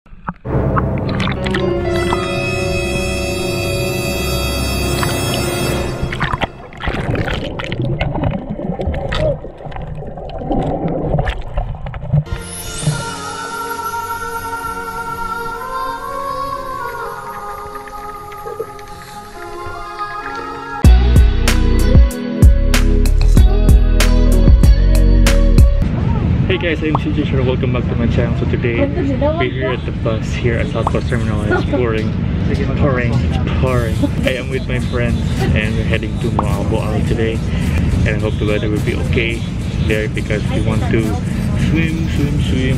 Hey guys, I'm CJ Shore. Welcome back to my channel. So today, we're here at the bus here at South Bus Terminal. It's pouring, pouring, it's pouring. I am with my friends and we're heading to Moalboal today. And I hope the weather will be okay there because we want to swim, swim, swim.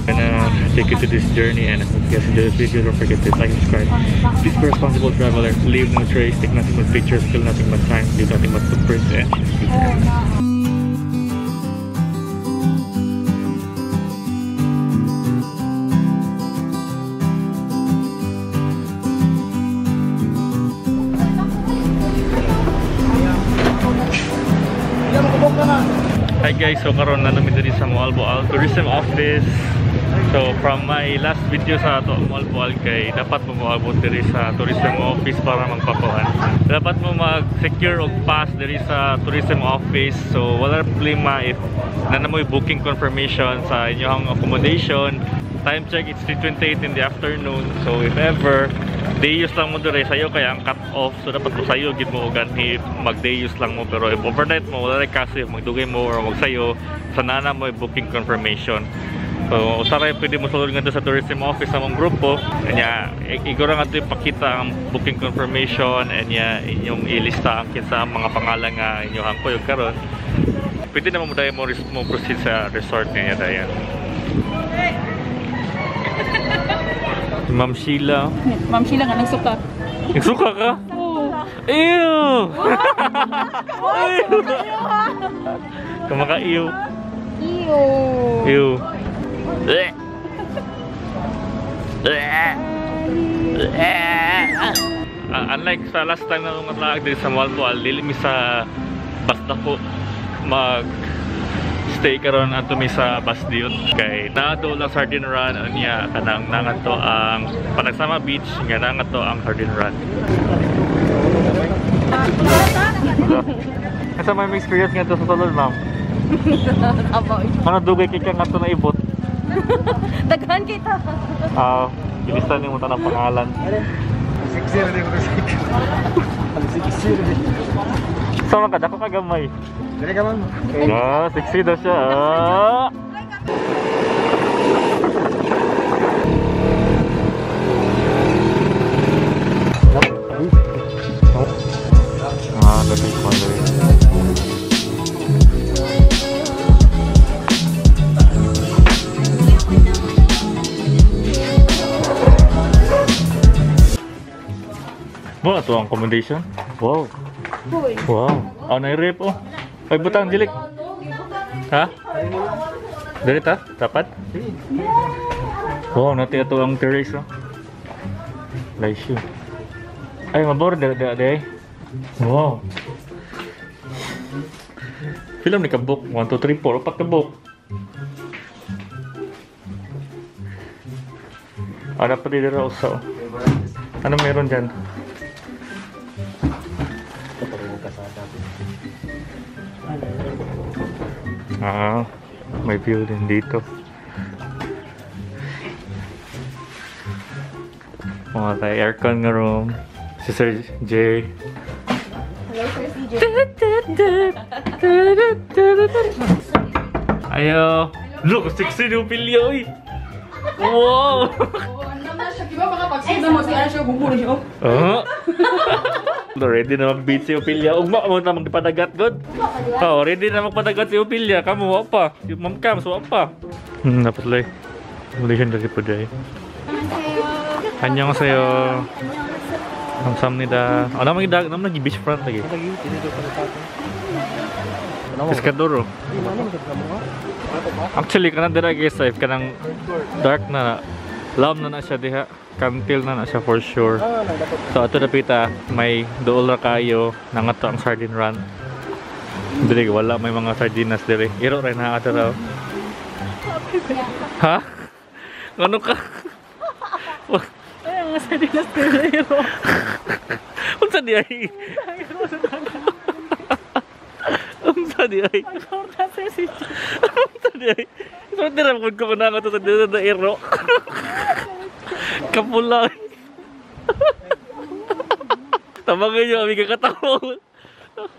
And I'm gonna take you to this journey, and I hope you guys enjoy this video. Don't forget to like and subscribe. Please be a responsible traveler. Leave no trace, take nothing but pictures, kill nothing but time, leave nothing but footprints, and peace out. Hi guys, so karon na namin diri sa Moalboal Tourism Office. So from my last video sa ato Moalboal kay dapat mo moabot diri sa Tourism Office para magpakuan. Dapat mo mag-secure og pass diri sa Tourism Office. So wala problema if na mo booking confirmation sa inyong accommodation. Time check, it's 3:28 in the afternoon. So if ever day use lang mo diri sayo kaya ang cut off, so dapat mo sayo gid mo og ganhi mag day use lang mo, pero if overnight mo wala ray kaso if magdugay mo or magsayo sa nana mo booking confirmation. So usaray pwede mo sulod ngadto sa tourism office sa among grupo, nya igora ngadto ipakita ang booking confirmation, and nya inyong ilista ang kinsa ang mga pangalan nga inyong kuyog karon. Pwede na mo dayon mo proceed sa resort niya dayon. Ma'am Sheila. Ma'am Sheila nga nagsuka. Nagsuka ka? Oo. Ew! Ew! Kumaka-ew. Ew. Ew. Unlike sa last time na nung dito sa Moalboal, dili mi sa basta ko mag stay karon ato mi sa Basdiot kay naa do lang Sardine Run, unya kanang nangadto ang Panagsama Beach, nga nangadto ang Sardine Run. Asa may experience ngadto sa sulod, ma'am? Ano dugay kay ka ngadto na ibot? Daghan kita. Ah, ilista nimo tanang pangalan. Sexy rin ko sexy. Sexy rin. Sama ka dako ka gamay. Dili ka ma'am. Ah, sexy daw siya. Ah. Ah, dali ko dali. Mo ato ang accommodation. Wow. Wow. Ah, nairip oh. Ay, butang dilik. Ha? Dili ta? Dapat? Wow, nati ato ang terrace oh. Laisyo. Ay, mabor dili dili. Wow. Film ni ka-book 1 2 3 4 upat ka book. Ana pa dili ra usa. Ano meron diyan? Ah, may view din dito. Mga tayo aircon nga room. Si Sir J. Hello, Sir CJ. Ayo. Look, sexy ni Ophelia, oy. Wow. Oh. Ready na mag-beach si Ophelia. Ugma mo na magpadagat god. Oh, ready na magpadagat si Ophelia. Kamo wa pa. Si Ma'am Cams wa pa. Dapat lay. Accommodation dali po day. Annyeonghaseyo. Kamsahamnida. Ano man gidag, naman nagi beach front lagi. Pescador. Actually kanang dira guys, if kanang dark na, lam na na siya diha. Kantil na na siya for sure. So ato dapita may duol ra kayo nangadto ang Sardine Run. Dili wala may mga sardinas diri. Iro ra na ato raw. Ha? Ano ka? Ay, ang sardinas pero. Unsa di ay? Unsa di ay? Ang Sir CJ. Unsa di ay? So dira ko ko na to sa dito na iro. Kapula. Tabangan niyo kami kakatawa.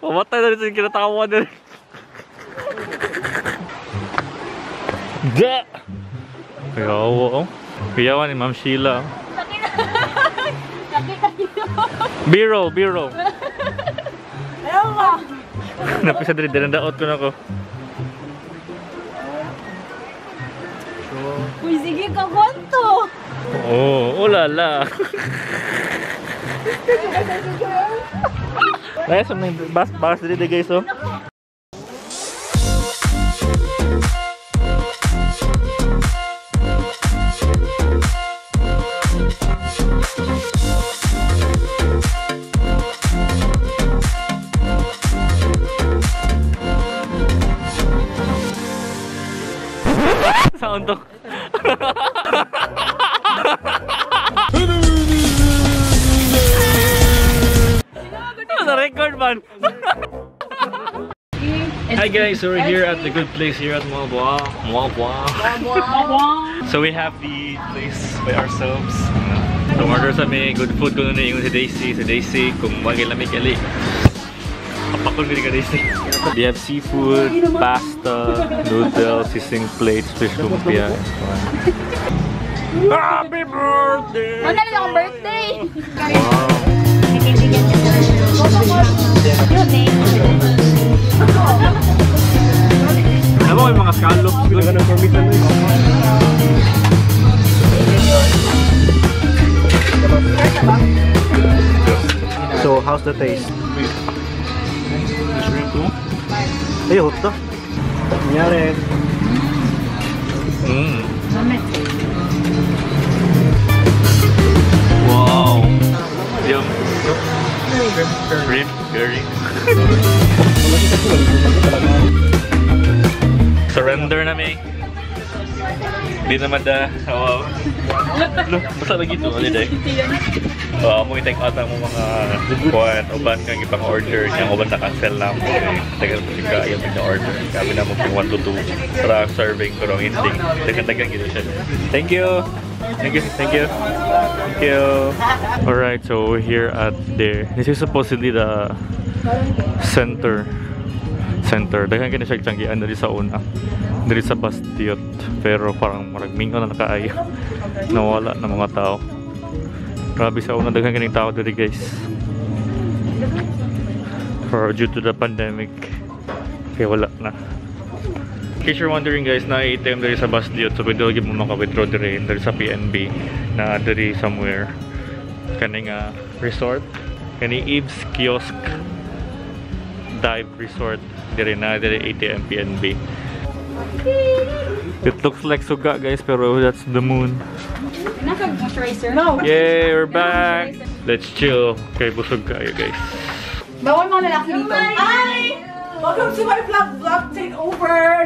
Mamatay na rin sa kinatawa na rin. Da! Kuyawa oh. Kuyawa ni Ma'am Sheila. B-roll, B-roll. Ayaw ka. Napisa diri, dinandaot ko na ko. Uy, sige ka, kwanto. Oh, oh lala. Nice, may bus diri guys oh. Sa untok. Sa record man. Hi guys, so we're here at the good place here at Moalboal. Moalboal. So we have the place by ourselves. So order sa may good food kuno ni ingon si Daisy, si Daisy kung wagi lamig ali. Kapakon gid ka Daisy. They have seafood, pasta, noodles, sizzling plates, fish lumpia. Happy birthday! Wala na akong birthday! Wow. Alam mo, may mga scallops. So, how's the taste? The shrimp too? Ay, hot to. Nangyari. Mm. Wow. Yum. Shrimp curry. Surrender na may. Di naman da. Wow. Lo, basta lagi to holiday. Wow, mo i-take out ang mga kuan uban kang ipang order niya uban na cancel na mo. Tagal mo siya ayaw mo order. Kami na mo pang 1 to 2 para serving pero ending. Dagan-dagan gid siya. Thank you. Thank you. Thank you. Thank you. All right, so we're here at there. This is supposedly the center. Center. Daghan kini siya tiyanggian diri sa una. Diri sa Bastiot. Pero parang murag mingaw na nakaayo. Nawala na mga tao. Grabe sa una daghan kining tao diri guys. For due to the pandemic, kaya wala na. In case you're wondering guys, na ATM diri sa Bastiot, so pwede lagi mo maka-withdraw diri diri sa PNB na diri somewhere kani nga resort, kani Eve's Kiosk Dive Resort diri na diri ATM PNB. It looks like suga guys, pero that's the moon. Naka-moisturizer? No. Yay, we're back. Let's chill. Kay busog kayo guys. Bawal mga lalaki dito. Hi! Welcome to my vlog takeover!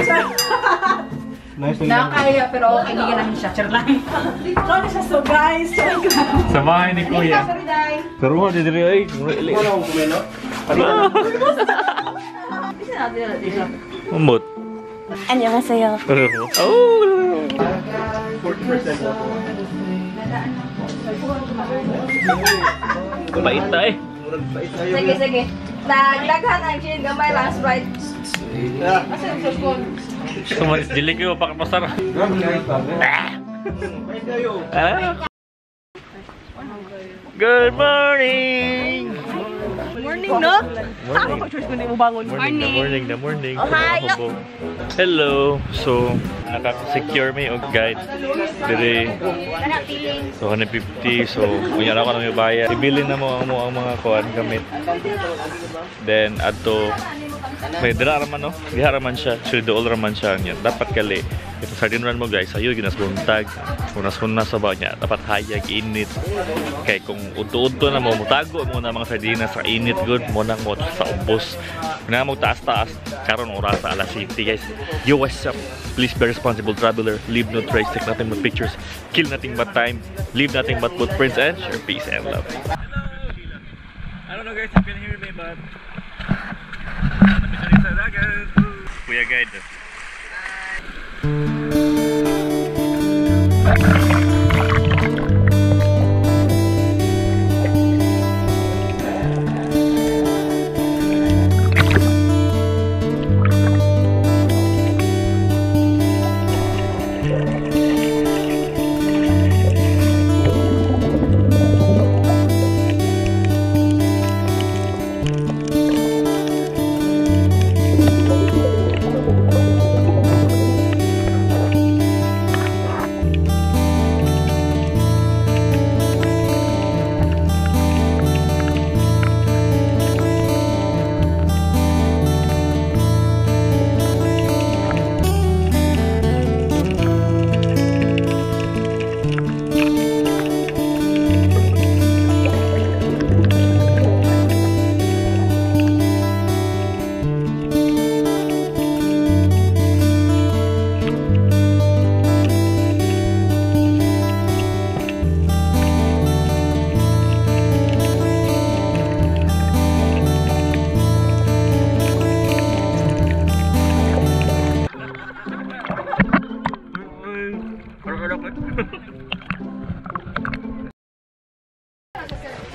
Nice. Nakakaya pero kaibigan namin siya. Charot lang. Ano siya so guys? Sa bahay ni Kuya. Sorry, Day. Pero mo diri ay. Wala akong kumeno. Umot. Annyeonghaseyo. Oh. 40% mo. Pait ta eh. Murag pait tayo. Sige, sige. Daghan ang gin, gamay lang Sprite. Asa yung sauce ko? Sumalis dili kayo pakapasar. Pait tayo. Ah. Good morning. Morning, no? Morning. Ako choice ko hindi mo bangon. Morning na morning na morning. Ohayo. Hello. So, nakaka-secure may og guide dire. So 150. So, kunya na ako na may bayad. Ibili na mo ang mga kuan gamit. Then adto May dira raman no? Diha raman siya. Actually, dool raman siya niya. Dapat kali. Ito sardine run mo guys, ayo ginas buntag. Unas-unas sa ba niya. Dapat hayag init. Kay kung udto-udto na mo, mutago mo na mga sardinas sa init good mo nang mo sa ubos. Na mo taas-taas karon oras sa alas 7 guys. Yo, what's up? Please be responsible traveler. Leave no trace, take nothing but pictures, kill nothing but time, leave nothing but footprints, and share peace and love. I don't know guys if you can hear me, but Kuya guide.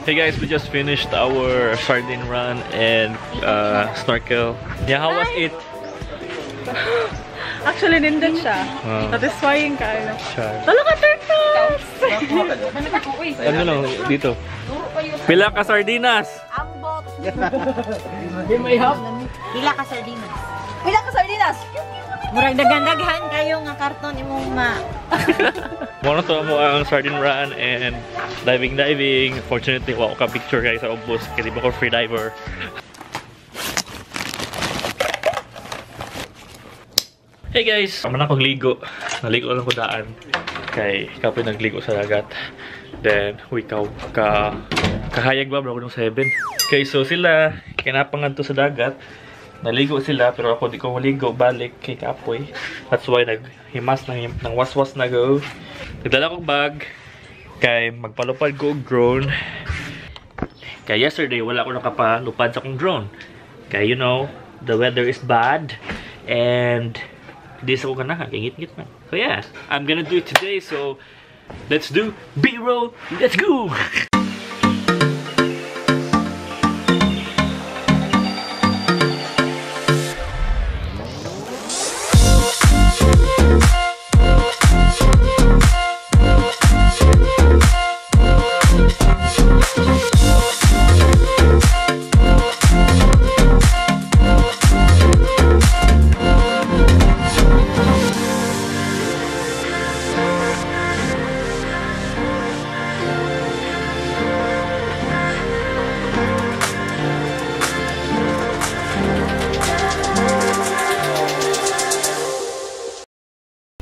Hey guys, we just finished our sardine run and snorkel. Yeah, how was it? Actually, nindot siya. Satisfying kayo. Talo ka turtles! Ano lang, dito. Pila ka sardinas? Ambot! Pila ka sardinas? Pila ka sardinas? Murag daghan-daghan kayo nga karton imong ma. Mo to mo ang sardine run and diving. Fortunately, wa ko ka picture guys sa ubos kay di ba ko free diver. Hey guys, amo na akong ligo. Naligo lang ko daan kay kapoy nagligo sa dagat. Then we ka kahayag ba bro nung 7. Okay, so sila kinapangan to sa dagat. Naligo sila pero ako di ko maligo balik kay kapoy. That's why naghimas nang waswas na go. Nagdala kong bag kay magpalupad ko og drone. Kay yesterday wala ko nakapalupad sa akong drone. Kay you know, the weather is bad and di sa ko ganahan kay ngit-ngit man. So yeah, I'm gonna do it today, so let's do B-roll. Let's go.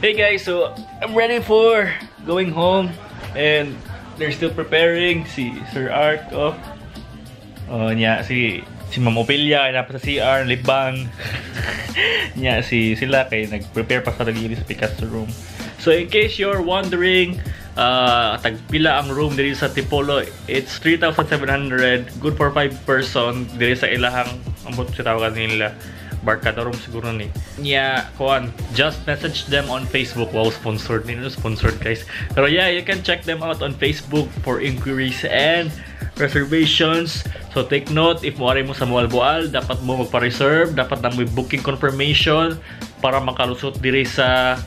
Hey guys, so I'm ready for going home and they're still preparing si Sir Art oh. Oh niya si Ma'am Opelia ay napa sa CR libang. Niya si sila kay nag-prepare pa sa diri sa Picasso room. So in case you're wondering, tagpila ang room diri sa Tipolo, it's 3,700, good for 5 person diri sa ilahang ambot sa tawagan nila. Barkada room siguro ni. Yeah, kuan, just message them on Facebook. Wow, sponsored nino, sponsored guys. Pero yeah, you can check them out on Facebook for inquiries and reservations. So take note, if moari mo sa Moalboal, dapat mo magpa-reserve, dapat na may booking confirmation para makalusot diri sa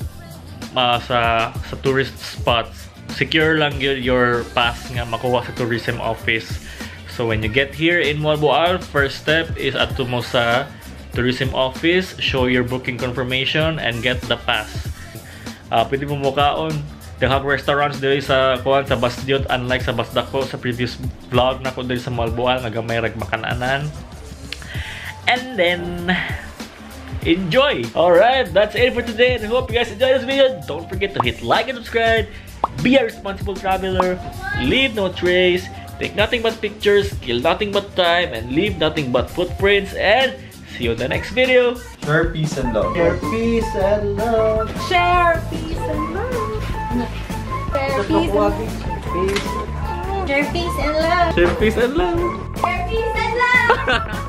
tourist spots. Secure lang your pass nga makuha sa tourism office. So when you get here in Moalboal, first step is adto mo sa tourism office, show your booking confirmation and get the pass. Pwede mo mukaon daghang restaurants diri sa kuan sa Basdiot, unlike sa Basdako sa previous vlog nako diri sa Moalboal nga gamay rag makananan. And then enjoy! Alright, that's it for today, and I hope you guys enjoyed this video. Don't forget to hit like and subscribe. Be a responsible traveler. Leave no trace. Take nothing but pictures. Kill nothing but time. And leave nothing but footprints. And see you in the next video. Share peace and love. Share peace and love. Share peace and love. Share peace and love. Peace. Share peace and love. Share peace and love. Share peace and love.